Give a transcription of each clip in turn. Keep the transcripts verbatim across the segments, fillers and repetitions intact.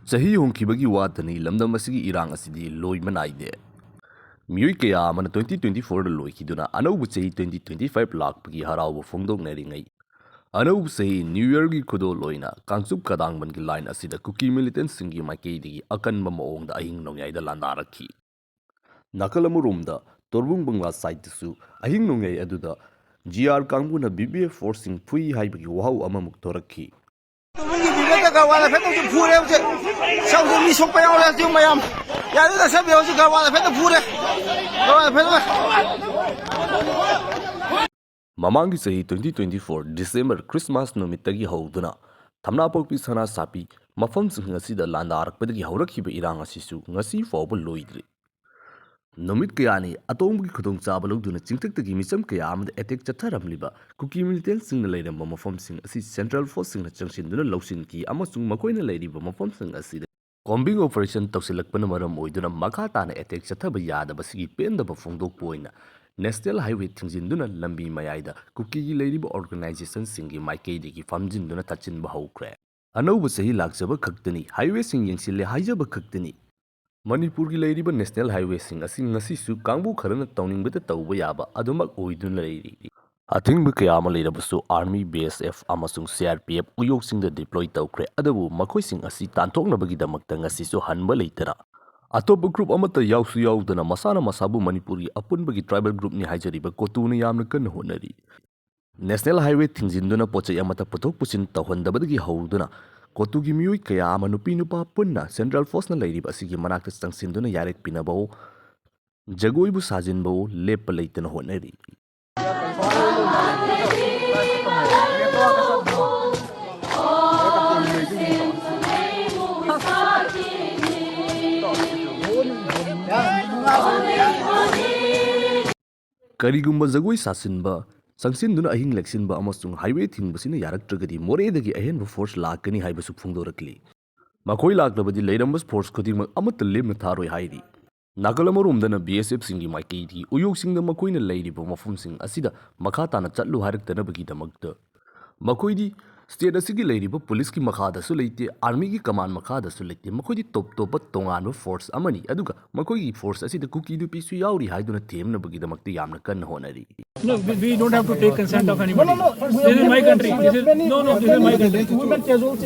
ꯆꯍꯤ ꯍꯣꯡꯈꯤꯕꯒꯤ ꯋꯥꯇꯅꯤ, ꯂꯝꯗꯝ ꯑꯁꯤꯒꯤ ꯏꯔꯥꯡ ꯑꯁꯤꯗꯤ ꯂꯣꯏꯕ ꯅꯥꯏꯗꯦ꯫ ꯃꯤꯑꯣꯏ ꯀꯌꯥ ꯑꯃꯅ twenty twenty fourꯗ ꯂꯣꯏꯈꯤꯗꯨꯅ ꯑꯅꯧꯕ ꯆꯍꯤ twenty twenty five ꯂꯥꯛꯄꯒꯤ ꯍꯔꯥꯎꯕ ꯐꯣꯡꯗꯣꯛꯅꯔꯤꯉꯩ, ꯑꯅꯧꯕ ꯆꯍꯤ New Yearꯒꯤ ꯈꯨꯗꯣꯜ ꯑꯣꯏꯅ ꯀꯥꯡꯆꯨꯞ ꯀꯗꯥꯡꯕꯟꯒꯤ line ꯑꯁꯤꯗ ꯀꯨꯀꯤ militantꯁꯤꯡꯒꯤ ꯃꯥꯏꯀꯩꯗꯒꯤ ꯑꯀꯟꯕ ꯃꯑꯣꯡꯗ ꯑꯍꯤꯡ ꯅꯣꯡꯌꯥꯏꯗ ꯂꯥꯟꯗꯥꯔꯛꯈꯤ꯫ ꯅꯥꯀꯜ ꯑꯃꯔꯣꯝꯗ ꯇꯣꯔꯕꯨꯡ ꯕꯪꯂꯥ sideꯇꯁꯨ ꯑꯍꯤꯡ ꯅꯣꯡꯌꯥꯏ ꯑꯗꯨꯗ GR ꯀꯥꯡꯕꯨꯅ BPF forceꯁꯤꯡ ꯐꯨꯏ ꯍꯥꯏꯕꯒꯤ ꯋꯥꯍꯧ ꯑꯃꯃꯨꯛ ꯊꯣꯔꯛꯈꯤ꯫ ꯇꯣꯔꯕꯨꯡꯒꯤ BPFꯇ ꯒꯔꯋꯥꯗ ꯐꯦꯠꯇꯧꯁꯨ ꯐꯨꯔꯦ ꯍꯧꯖꯤꯛ꯫ ꯁꯤ ꯍꯧꯖꯤꯛ ꯃꯤ ꯁꯣꯛꯄ ꯌꯥꯎꯔꯦ ꯍꯧꯖꯤꯛ ꯃꯌꯥꯝ꯫ ꯌꯥꯗꯦꯗ ꯁꯦꯝꯕꯤꯌꯣ ꯍꯧꯖꯤꯛ ꯒꯔꯋꯥꯗ ꯐꯦꯠꯇ ꯐꯨꯔꯦ꯫ ꯒꯔꯋꯥꯗ ꯐꯦꯠꯇ꯫ ꯃꯃꯥꯡꯒꯤ ꯆꯍꯤ twenty twenty four December Christmas ꯅꯨꯃꯤꯠꯇꯒꯤ ꯍꯧꯗꯨꯅ ꯊꯝꯅꯥꯄꯣꯛꯄꯤ, ꯁꯅꯥ ꯁꯥꯕꯤ ꯃꯐꯝꯁꯤꯡ ꯑꯁꯤꯗ ꯂꯥꯟꯗꯥꯔꯛꯄꯗꯒꯤ ꯍꯧꯔꯛꯈꯤꯕ ꯏꯔꯥꯡ ꯑꯁꯤꯁꯨ ꯉꯁꯤ ꯐꯥꯎꯕ ꯂꯣꯏꯗ꯭ꯔꯤ꯫ ꯅꯨꯃꯤꯠ ꯀꯌꯥꯅꯤ ꯑꯇꯣꯡꯕꯒꯤ ꯈꯨꯗꯣꯡꯆꯥꯕ ꯂꯧꯗꯨꯅ ꯆꯤꯡꯊꯛꯇꯒꯤ ꯃꯤꯆꯝ ꯀꯌꯥ ꯑꯃꯗ attack ꯆꯠꯊꯔꯝꯂꯤꯕ ꯀꯨꯀꯤ militantꯁꯤꯡꯅ ꯂꯩꯔꯝꯕ ꯃꯐꯝꯁꯤꯡ ꯑꯁꯤ central forceꯁꯤꯡꯅ ꯆꯪꯁꯤꯟꯗꯨꯅ ꯂꯧꯁꯤꯟꯈꯤ ꯑꯃꯁꯨꯡ ꯃꯈꯣꯏꯅ ꯂꯩꯔꯤꯕ ꯃꯐꯝꯁꯤꯡ ꯑꯁꯤꯗ combing operation ꯇꯧꯁꯤꯜꯂꯛꯄꯅ ꯃꯔꯝ ꯑꯣꯏꯗꯨꯅ ꯃꯈꯥ ꯇꯥꯅ attack ꯆꯠꯊꯕ ꯌꯥꯗꯕꯁꯤꯒꯤ ꯄꯦꯟꯗꯕ ꯐꯣꯡꯗꯣꯛꯄ ꯑꯣꯏꯅ national highway ꯊꯤꯡꯖꯤꯟꯗꯨꯅ ꯂꯝꯕꯤ ꯃꯌꯥꯏꯗ ꯀꯨꯀꯤꯒꯤ ꯂꯩꯔꯤꯕ organisationꯁꯤꯡꯒꯤ ꯃꯥꯏꯀꯩꯗꯒꯤ ꯐꯝꯖꯤꯟꯗꯨꯅ ꯊꯠꯆꯤꯟꯕ ꯍꯧꯈ꯭ꯔꯦ꯫ ꯑꯅꯧꯕ ꯆꯍꯤ ꯂꯥꯛꯆꯕ ꯈꯛꯇꯅꯤ, highwayꯁꯤꯡ ꯌꯦꯡꯁꯤꯜꯂꯦ ꯍꯥꯏꯖꯕ ꯈꯛꯇꯅꯤ꯫ ꯃꯅꯤꯄꯨꯔꯒꯤ ꯂꯩꯔꯤꯕ national highwayꯁꯤꯡ ꯑꯁꯤ ꯉꯁꯤꯁꯨ ꯀꯥꯡꯕꯨ ꯈꯔꯅ ꯇꯧꯅꯤꯡꯕꯗ ꯇꯧꯕ ꯌꯥꯕ ꯑꯗꯨꯃꯛ ꯑꯣꯏꯗꯨꯅ ꯂꯩꯔꯤ꯫ ꯑꯊꯤꯡꯕ ꯀꯌꯥ ꯑꯃ ꯂꯩꯔꯕꯁꯨ Army, BSF ꯑꯃꯁꯨꯡ CRPF ꯎꯌꯣꯛꯁꯤꯡꯗ deploy ꯇꯧꯈ꯭ꯔꯦ, ꯑꯗꯨꯕꯨ ꯃꯈꯣꯏꯁꯤꯡ ꯑꯁꯤ ꯇꯥꯟꯊꯣꯛꯅꯕꯒꯤꯗꯃꯛꯇ ꯉꯁꯤꯁꯨ ꯍꯟꯕ ꯂꯩꯇꯅ, ꯑꯇꯣꯞꯄ group ꯑꯃꯠꯇ ꯌꯥꯎꯁꯨ ꯌꯥꯎꯗꯅ ꯃꯁꯥꯅ ꯃꯁꯥꯕꯨ ꯃꯅꯤꯄꯨꯔꯒꯤ ꯑꯄꯨꯟꯕꯒꯤ tribal groupꯅꯤ ꯍꯥꯏꯖꯔꯤꯕ ꯀꯣꯇꯨꯅ ꯌꯥꯝꯅ ꯀꯟꯅ ꯍꯣꯠꯅꯔꯤ꯫ National highway ꯊꯤꯡꯖꯤꯟꯗꯨꯅ ꯄꯣꯠ ꯆꯩ ꯑꯃꯠꯇ ꯄꯨꯊꯣꯛ ꯄꯨꯁꯤꯟ ꯇꯧꯍꯟꯗꯕꯗꯒꯤ ꯍꯧꯗꯨꯅ ꯀꯣꯇꯨꯒꯤ ꯃꯤꯑꯣꯏ ꯀꯌꯥ ꯑꯃ ꯅꯨꯄꯤ ꯅꯨꯄꯥ ꯄꯨꯟꯅ central forceꯅ ꯂꯩꯔꯤꯕ ꯑꯁꯤꯒꯤ ꯃꯅꯥꯛꯇ ꯆꯪꯁꯤꯟꯗꯨꯅ ꯌꯥꯔꯦꯛ ꯄꯤꯅꯕꯋꯣ, ꯖꯒꯣꯏꯕꯨ ꯁꯥꯖꯤꯟꯕꯋꯣ ꯂꯦꯞꯄ ꯂꯩꯇꯅ ꯍꯣꯠꯅꯔꯤ꯫ ꯀꯔꯤꯒꯨꯝꯕ ꯖꯒꯣꯏ ꯁꯥꯁꯤꯟꯕ, ꯆꯪꯁꯤꯟꯗꯨꯅ ꯑꯍꯤꯡ ꯂꯦꯛꯁꯤꯟꯕ ꯑꯃꯁꯨꯡ highway ꯊꯤꯡꯕꯁꯤꯅ ꯌꯥꯔꯛꯇ꯭ꯔꯒꯗꯤ ꯃꯣꯔꯦꯗꯒꯤ ꯑꯍꯦꯟꯕ force ꯂꯥꯛꯀꯅꯤ ꯍꯥꯏꯕꯁꯨ ꯐꯣꯡꯗꯣꯔꯛꯂꯤ꯫ ꯃꯈꯣꯏ ꯂꯥꯛꯂꯕꯗꯤ ꯂꯩꯔꯝꯕ force ꯈꯨꯗꯤꯡꯃꯛ ꯑꯃꯠꯇ ꯂꯦꯝꯅ ꯊꯥꯔꯣꯏ ꯍꯥꯏꯔꯤ꯫ ꯅꯥꯀꯜ ꯑꯃꯔꯣꯝꯗꯅ BSFꯁꯤꯡꯒꯤ ꯃꯥꯏꯀꯩꯗꯒꯤ ꯎꯌꯣꯛꯁꯤꯡꯗ ꯃꯈꯣꯏꯅ ꯂꯩꯔꯤꯕ ꯃꯐꯝꯁꯤꯡ ꯑꯁꯤꯗ ꯃꯈꯥ ꯇꯥꯅ ꯆꯠꯂꯨ ꯍꯥꯏꯔꯛꯇꯅꯕꯒꯤꯗꯃꯛꯇ ꯃꯈꯣꯏꯗꯤ ꯁ꯭ꯇꯦꯠ ꯑꯁꯤꯒꯤ ꯂꯩꯔꯤꯕ ꯄꯨꯂꯤꯁꯀꯤ ꯃꯈꯥꯗꯁꯨ ꯂꯩꯇꯦ, ꯑꯥꯔꯃꯤꯒꯤ ꯀꯃꯥꯟ ꯃꯈꯥꯗꯁꯨ ꯂꯩꯇꯦ꯫ ꯃꯈꯣꯏꯗꯤ ꯇꯣꯞ ꯇꯣꯞꯄ ꯇꯣꯉꯥꯟꯕ ꯐꯣꯔꯁ ꯑꯃꯅꯤ, ꯑꯗꯨꯒ ꯃꯈꯣꯏꯒꯤ ꯐꯣꯔꯁ ꯑꯁꯤꯗ ꯀꯨꯀꯤ ꯅꯨꯄꯤꯁꯨ ꯌꯥꯎꯔꯤ ꯍꯥꯏꯗꯨꯅ ꯊꯦꯝꯅꯕꯒꯤꯗꯃꯛꯇ ꯌꯥꯝꯅ ꯀꯟꯅ ꯍꯣꯠꯅꯔꯤ꯫ No, we, we don't have to take consent of anybody. This is my country. This is, no, no, this is my country.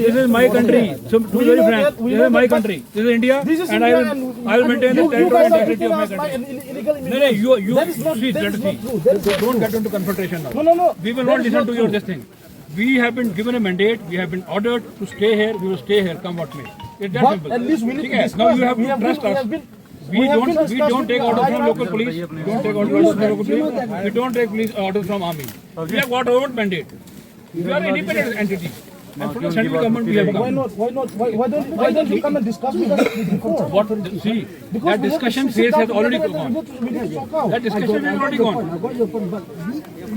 This is my country. So, to be very frank, this is my country. This is India, and I will, I will maintain the territorial integrity of my country. No, no, you, you, see, let us see. Don't get into confrontation now. We will not listen to your this thing. We have been given a mandate, we have been ordered to stay here, we will stay here, come what may. It's that simple. At least we need to discuss. Now you have to trust us. We don't, we don't take orders from local police. Don't take orders from local police. We don't take police orders from army. We have got our own mandate. We are an independent entity. And from the central government we have come. Why not? Why not? Why, why don't? Why don't you come and discuss with us before? What? See, that discussion phase has already gone. That discussion has already gone.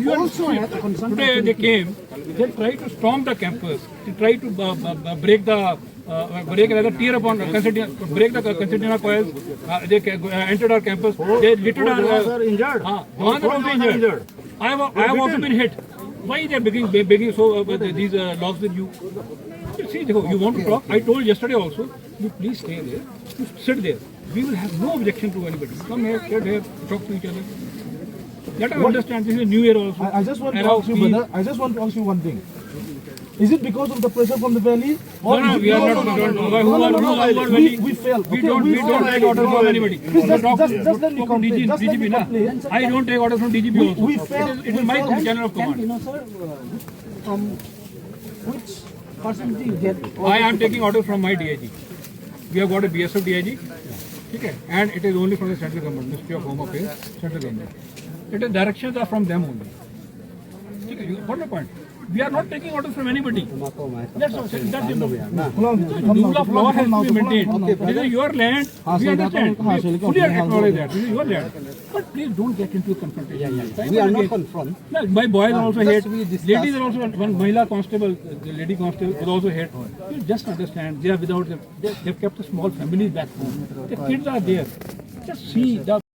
You also have a concern. Today they came. They tried to storm the campus. They tried to uh, uh, uh, break the uh, break rather tear upon uh, concertina, break the concertina coils. Uh, they ca- uh, entered our campus. They littered our. Uh, injured. Uh, the ones who are injured. I have, I have also been hit. Why they are begging, be- begging so uh, with these uh, logs with you? You see, you want to talk? I told yesterday also. You please stay there. You sit there. We will have no objection to anybody. Come here, sit here, talk to each other. Let us understand this is a new year also. I, I just want to ask you, brother. I just want to ask you one thing. Is it because of the pressure from the valley? No, no, we are not. Who are, who are, who are we, we fail. We don't, we don't take orders from anybody. Please just, just, just let me complete. Just let me complete. I don't take orders from D G P also. We fail. It is my channel of command. You know, sir, uh, from which person do you get? I am taking orders from my D I G. We have got a B S F D I G, okay, and it is only from the central government, Ministry of Home Affairs, central government. It is directions are from them only. Okay, you got my point. We are not taking orders from anybody. That's all. That's the rule of law has to be maintained. This is your land. We understand. We fully acknowledge that. This is your land. But please don't get into confrontation. We are not confront. No, my boys are also hit. Ladies are also, one Mahila constable, the lady constable was also hit. You just understand, they are without, they, they've kept a small family back home. The kids are there. Just see the